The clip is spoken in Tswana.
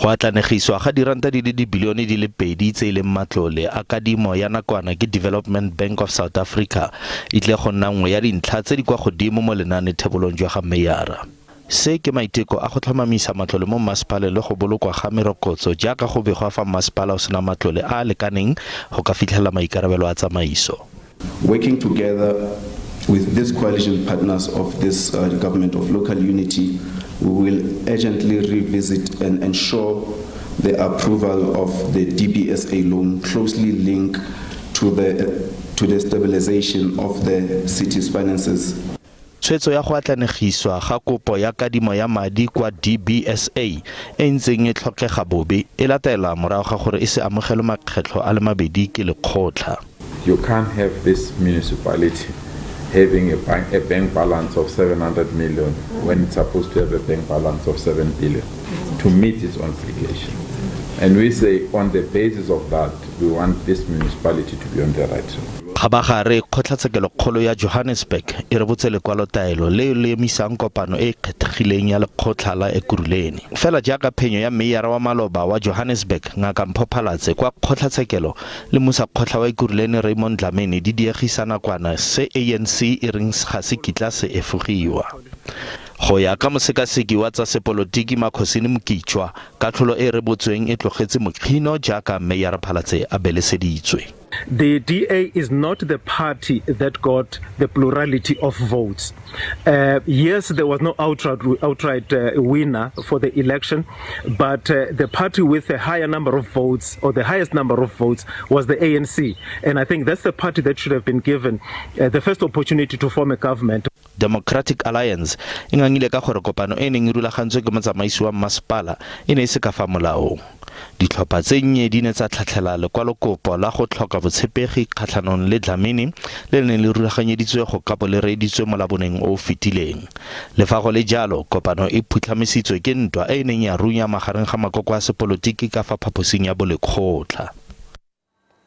Go atlanegiswa ga diranta di le dibilione di le pedi tse e leng matlole a kadimo ya nakwana ke Development Bank of South Africa e tlile go nna nngwe ya dintlha tse di kwa godimo mo lenanethebolong jwa ga meyara. Se ke maiteko a go tlhomamisa matlole mo mmasepaleng le go bolokwa ga merokotso jaaka go begwa fa mmasepala o sena matlole a a lekaneng go ka fitlhelela maikarabelo a tsamaiso. Working together with these coalition partners of this government of local unity, we will urgently revisit and ensure the approval of the DBSA loan closely linked to the stabilization of the city's finances. Tshwetso ya go atlanegiswa ga kopo ya kadimo ya madi kwa DBSA e e ntseng e tlhokega bobe e latela morago ga gore e se amogelwe makgetlho a le mabedi ke lekgotlha. You can't have this municipality having a bank balance of 700 million when it's supposed to have a bank balance of 7 billion to meet its obligation. And we say, on the basis of that, we want this municipality to be on the right track. Kgabagare, kgotlatshekelokgolo ya Johannesburg e rebotse lekwalotaelo le le emisang kopano e e kgethegileng ya lekgotlha la Ekurhuleni, fela jaaka phenyo ya meyara wa maloba wa Johannesburg, Ngaka Mpho Phalatse, kwa kgotlatshekelo le mmusakgotlha wa Ekurhuleni Raymond Dlamini di diegisa nakwana se ANC e reng ga se kitla se efogiwa. Go ya ka mosekaseki wa tsa sepolotiki Makhosini Mokitšwa, katlholo e rebotsweng e tlogetse mokgino jaaka meyara Phalatse a beleseditswe. The DA is not the party that got the plurality of votes. Yes, there was no outright winner for the election, but the party with a higher number of votes, or the highest number of votes, was the ANC. And I think that's the party that should have been given the first opportunity to form a government. Democratic Alliance e ngangile ka gore kopano e neng e rulagantswe ke motsamaisi wa mmasepala e ne e se ka fa molaong. Ditlhopha tse nnye di ne tsa tlhatlhela lekwalokopo la go tlhoka botshepegi kgatlhanong le Dlamini le le neng le rulaganyeditswe go ka bo le reeditswe mo Laboneng o o fetileng. Le fa go le jalo, kopano e phutlhamisitswe ke ntwa e e neng ya runya magareng ga makoko a sepolotiki ka fa phaposing ya bolekgotla.